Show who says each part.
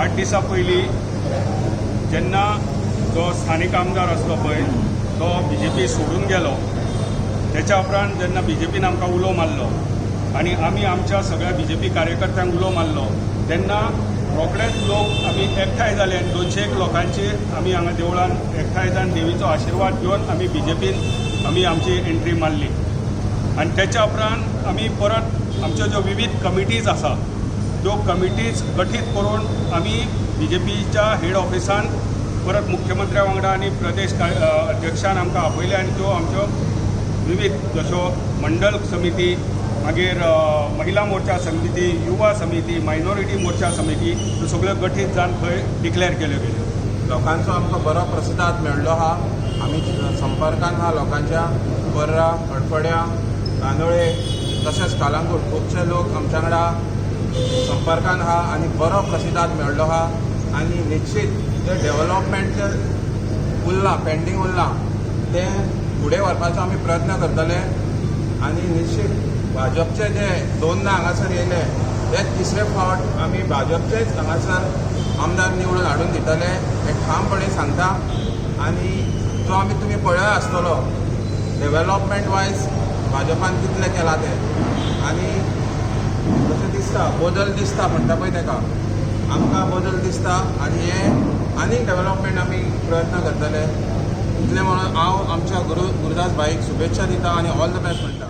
Speaker 1: 8 दिसां पयलीं जेन्ना जो स्थानीक आमदार आसलो पळय, तो बीजेपी सोडून गेलो. त्याच्या उपरांत जेन्ना बीजेपीन आमकां उलो मारलो आनी आमी आमच्या सगळ्या बीजेपी कार्यकर्त्यांक उलो मारलो, तेन्ना रोखडेच लोक आमी एकठांय जाले आनी 200 एक लोकांची आमी हांगा देवळान एकठांय जावन देवीचो आशिर्वाद घेवन आमी बीजेपीन आमी आमची एंट्री मारली. आनी त्याच्या उपरांत आमी परत आमच्यो ज्यो विवीध कमिटीज आसा, त्यो कमिटीज गठीत करून आमी बीजेपीच्या हेड ऑफिसान परत मुख्यमंत्र्या वांगडा आनी प्रदेश अध्यक्षान आमकां आपयले आनी त्यो आमच्यो विवीध जश्यो मंडल समिती, मागीर महिला मोर्चा समिती, युवा समिती, मायनॉरिटी मोर्चा समिती, त्यो सगळ्यो गठीत जावन थंय डिक्लेअर केल्यो गेल्यो.
Speaker 2: लोकांचो आमकां बरो प्रतिसाद मेळ्ळो आहा. आमी संपर्कान आहा लोकांच्या. पर्रा, हडफड्या, कांदोळे तशेंच कालांगूट खुबशे लोक आमच्या वांगडा संपर्कान आहा आनी बरो प्रतिसाद मेळ्ळो आहा. आनी निश्चित जे डेव्हलपमेंट जे उरलां, पेंडींग उरलां, तें फुडें व्हरपाचो आमी प्रयत्न करतले. आनी निश्चित भाजपचे जे दोनदा हांगासर येयले, ते तिसरे फावट आमी भाजपचेच हांगासर आमदार निवडून हाडून दितले हें ठामपणे सांगता. आनी जो आमी तुमी पळयला आसतलो, डेव्हलपमेंट वायज भाजपान कितलें केलां तें. आनी तशें दिसता, बदल दिसता म्हणटा पळय तेका, आमकां बदल दिसता. आनी हे आनीक डेव्हलपमेंट आमी प्रयत्न करतले. इतलें म्हणून हांव आमच्या गुरुदास भाईक शुभेच्छा दिता आनी ऑल the best म्हणटा.